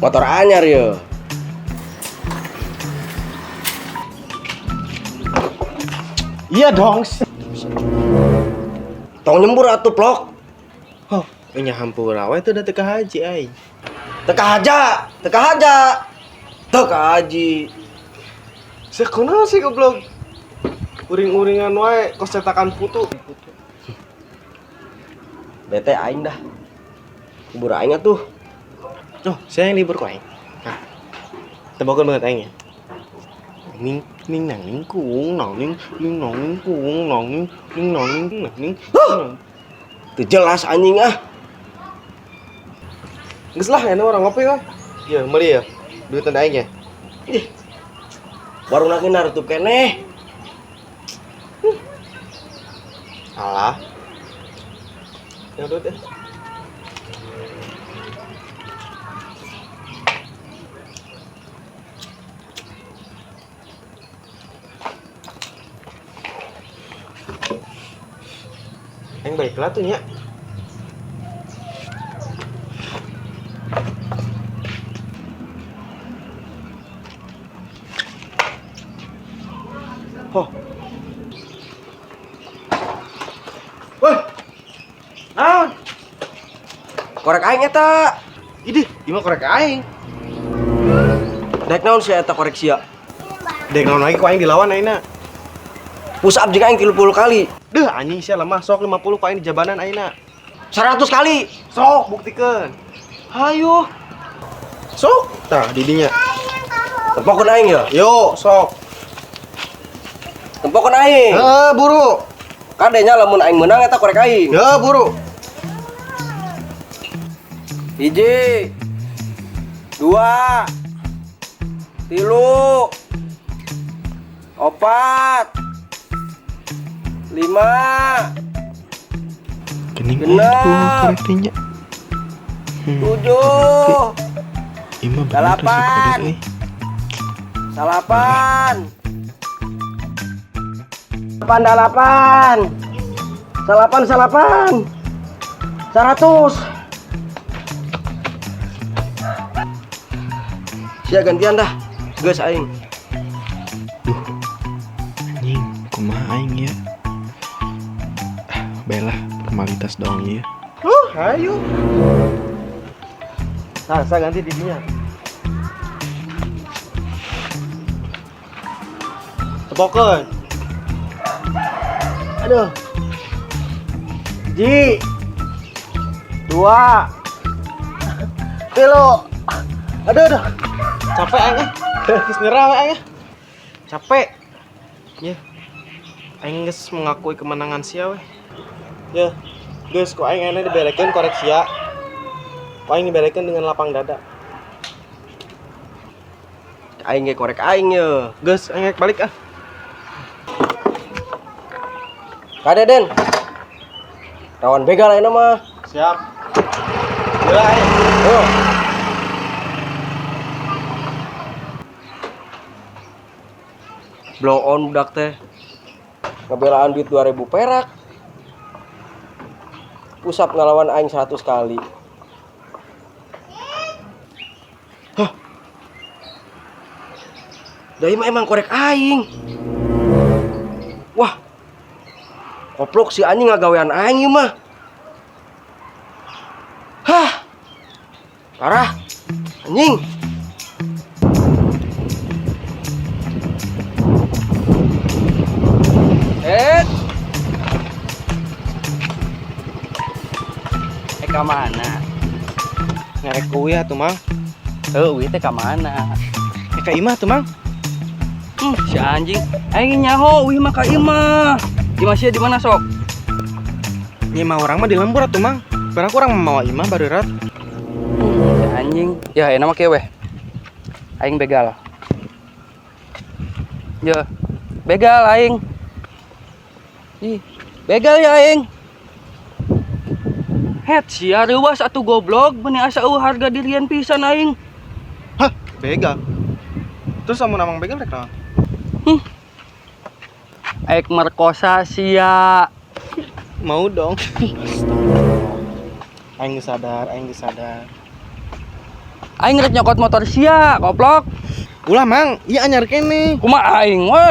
Motor anyar ya. Iya dong. Tong nyembur atuh plok. Oh, nya hampura we teu da teu ka haji aing. Teka haja, teka haja. Teka haji. Sia kunaon sih goblok? Uring-uringan wae kos cetakan putu. Bete aing dah. Libur aing atuh. Oh, saya yang libur ku aing. Nah. Tembokeun banget aing ya. Ning ning nang ning kung nang ning ning nang ning kung nang ning ning nang ning nang ning. Teu jelas anjing ah. Geus lah, enak orang ngopi lah. Iya, meuli ya. Duit aing ya. Ih. Warung lagi narutup keneh. Alah. Ya duit ya. Aing baiklah tuh nya. Oh. Woi. Naon? Korek aing eta. Idih, ieu mah korek aing. Dek naon sia eta korek sia? Dek naon lagi ku aing dilawan ayeuna. Push up jeung aing 30 kali. Duh, anjing sia lemah sok 50 ku aing di jabanan ayeuna. 100 kali. Sok buktikeun. Hayu. Sok. Tah di dinya. Tempokeun aing ya. Yo, sok. Tempokeun aing. Heuh, buru. Kadenya lamun aing menang eta korek aing. Heuh, buru. 1, 2, 3, 4, 5, Kening 6, nya. 7, Ima 8, 8, 8, 8, 8, 8, 100. Sia gantian dah, geus aing. Duh, anjing, kumaha aing ya? Ah, baiklah, formalitas doang ya. Ayo. Nah, saya ganti didinya. Tepokeun. Aduh. 1, 2, 3. Aduh, aduh. Capek aing ah. Geus nyerah we aing ah. Capek. Ya. Aing geus mengakui kemenangan sia we. Ya. Geus ku aing ayeuna diberekeun korek sia. Ku aing diberekeun dengan lapang dada. Aing ge korek aing ye. Geus aing rek balik ah. Kade Den. Rawan begal ayeuna mah. Siap. Geura aing. Oh. Blow on budak teh. Ngebelaan duit 2000 perak. Pusap ngelawan aing 100 kali. Hah. Dai mah emang korek aing. Wah. Koplok si anjing ngagawean aing ieu mah. Hah. Parah. Anjing. Ka mana? Ngarek kuwi atuh, Mang. Heuh, uwi teh ka mana? Ka imah tuh, Mang. Si anjing. Aing nyaho uwi mah ka imah. Imah sia di mana sok? Imah urang mah di lembur atuh, Mang. Barang urang mawa imah bareurat. Si anjing. Ya, enak mah kieu weh. Aing begal. Ya, begal aing. Ih, begal ya aing. Het sia reuwas atuh goblok, meuni asa eueuh harga dirian pisan aing. Hah, begal. Terus amun amang begal rek naon? Aik merkosa sia. Mau dong. Aing geus sadar, aing geus sadar. Aing rek nyokot motor sia, goblok. Ulah, Mang, ieu anyar keneh. Kumaha aing we?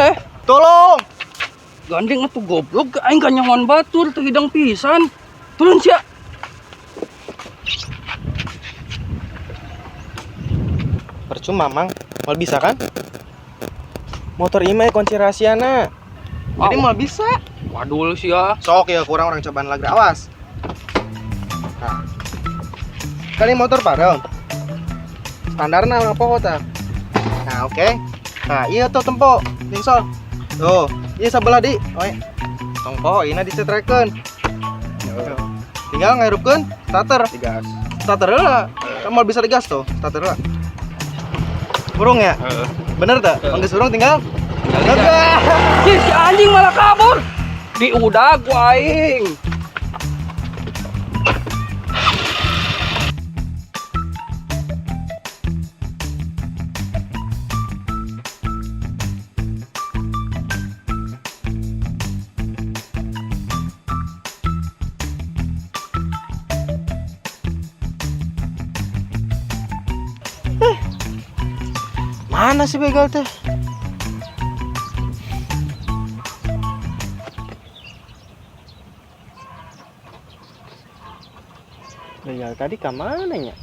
Tolong. Gandeng atuh goblok, aing kanyahoan batur teu hidang pisan. Turun sia. Percuma, Mang. Moal bisa kan? Motor ieu mah kunci rahasiana. Jadi Au. moal bisa. Wadul sia. Sok ya kurang orang cobaan lagi awas. Nah. Kali motor pareng. Standarna urang poho tah. Nah, oke. Nah, iya tuh tempo. Ningsol. Tuh, iya sebelah di. Oe. Tong poho ieu disetrekeun. Tinggal ngahirupkeun starter. Digas. Starter heula. Kan moal bisa digas tuh, starter heula. Burung ya? Heeh. Bener tak? Heeh. Geus burung tinggal. Tinggal digas. Ih, si anjing malah kabur. Diudag ku aing. Mana sih begal teh? Begal tadi ke mana nya?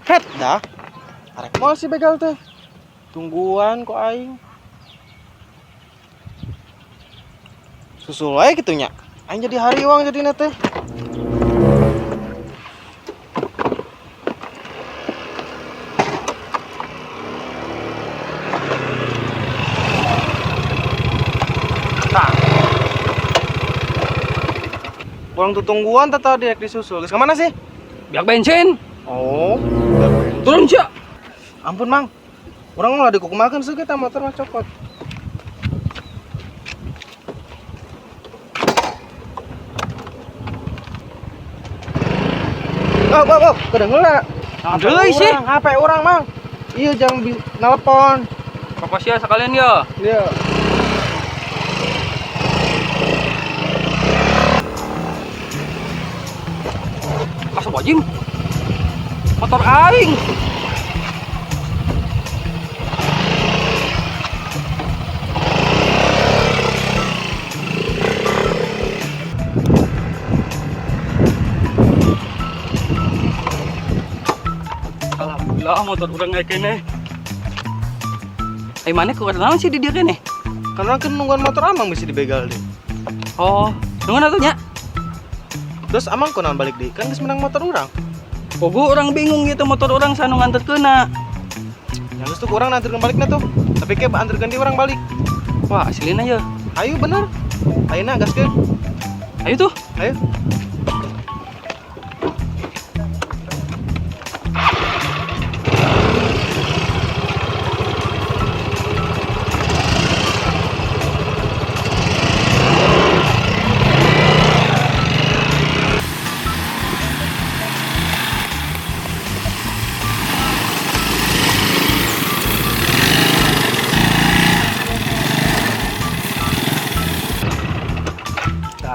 Het dah. Arek moal si begal teh. Tungguan kok aing. Susul wae kitu nya. Aing jadi hariwang jadina teh. Kurang tuh tungguan tata direk disusul. Geus kemana sih? Biak bensin. Oh, Turun sia. Ampun, Mang. Urang malah dikukumakeun seukeut kita motor mah copot. Oh, oh, oh, kedengeula. Deui sih. HP urang, Mang. Iya, jangan nelpon. Rokok sia sekalian ya. Iya. Astagfirullahaladzim. Motor aing. Alhamdulillah motor urang aya keneh. Eh mana keluar naon sih di dieu keneh? Karena kan nungguan motor amang mesti dibegal deh. Oh, nungguan atuh nya? Terus amang kunaon balik deui? Kan geus menang motor urang. Pogo orang bingung gitu motor orang sanu nganterkeunna. Yang geus tuh kurang nganterkeun balikna tuh. Tapi ke anterkeun di urang balik. Wah, aslina ya. Ayo bener. Ayeuna gaskeun. Ayo tuh. Ayo.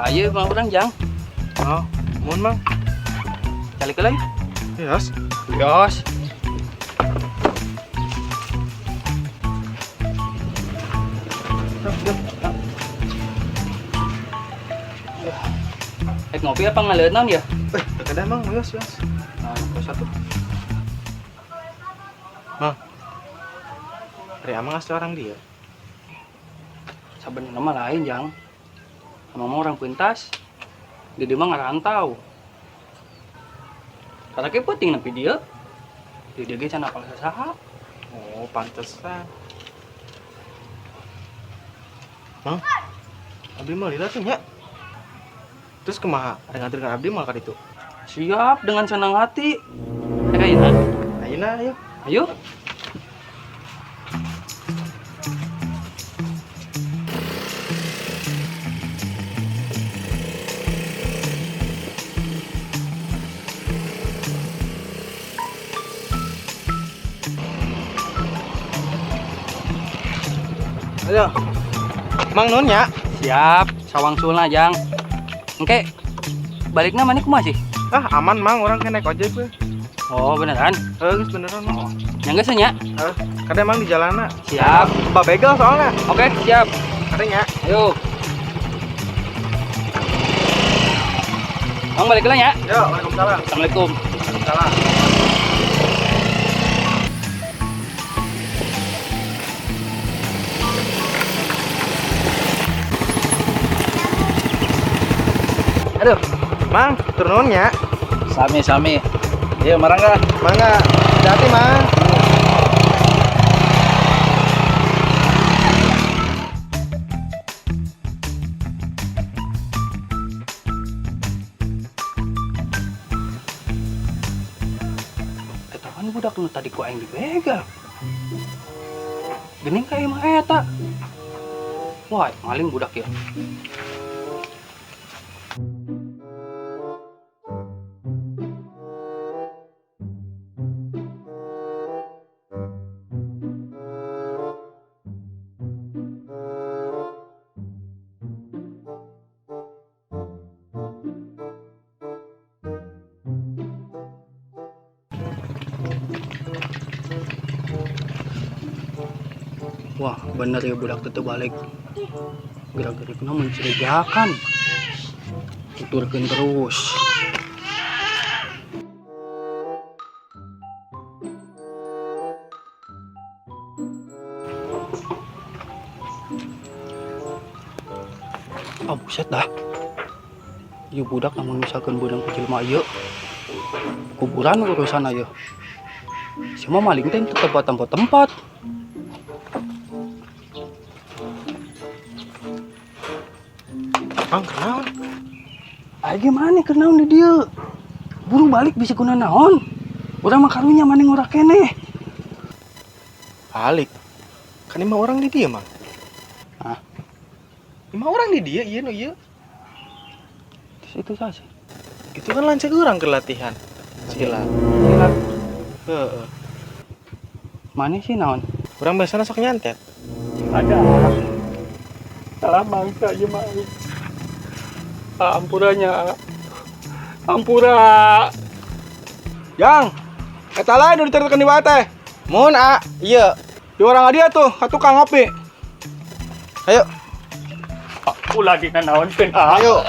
Ayo mang urang jang. Oh, mun mang. Calik lagi. Yes. Yos. Eh ngopi apa ngaleut naon ya? Kada mang, yos, yos. Nah, terus satu. Mang. Ari amang asli orang dia. Sabenerna mah lain, Jang. Amang mah orang pentas. Di dieu mah ngarantau. Karena ke penting nepi dieu. Di dieu ge can apal sasaha. Oh, pantesan. Mang, abdi mah lila tuh nya. Terus kumaha? Ada nganterkeun abdi mah ka ditu? Siap dengan senang hati. Ayo, ayo. Ayeuna ayo. Ayo. Ayo. Mang nun ya. Siap, sawang sulna, Jang. Engke balikna maneh kumaha sih? Ah, aman Mang, urang kan naik ojek we. Oh, beneran? Heuh, geus beneran Mang. Oh. Nya geus nya. Heuh, kada emang di jalanna. Siap. Coba begal soalnya. Oke, siap. Kade nya. Ayo. Mang balik lah ya. Yo, waalaikumsalam. Assalamualaikum. Waalaikumsalam. Aduh, Mang, turun nya. Sami sami. Iya, marangga. Mangga. Hati-hati, Mang. Eta kan budak nu tadi ku aing dibegal. Geuning ka imah eta. Wah, maling budak ya. Wah, bener ya budak teu balik. Gerak-gerikna mencurigakan. Tuturkeun terus. Oh, buset dah. Ieu budak lamun misalkan beunang ku jelema ieu, kuburan urusan ieu. Sia maling teh teu tempat-tempat. Mang, kunaon? Aing gimana kunaon di dieu? Buru balik bisa kuna naon? Urang mah karunya maneh ngora keneh. Balik. Kan lima orang di dieu, Mang. Hah? Lima orang di dieu, ieu nu ieu. Terus itu saha sih? Itu kan lanceuk urang ke latihan. Silat. Silat. Heeh. Maneh sih naon? Urang biasana sok nyantet. Ada. Salah mangsa ieu mah. Ah, ampuranya. Ampura. Yang, eta lain udah diceritakan di wae teh. Mun, a, iya. Di orang dia tuh, ka tukang ngopi. Ayo. Ulah dina naonkeun, ah. Ayo.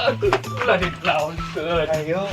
Ulah dina naonkeun. Ayo.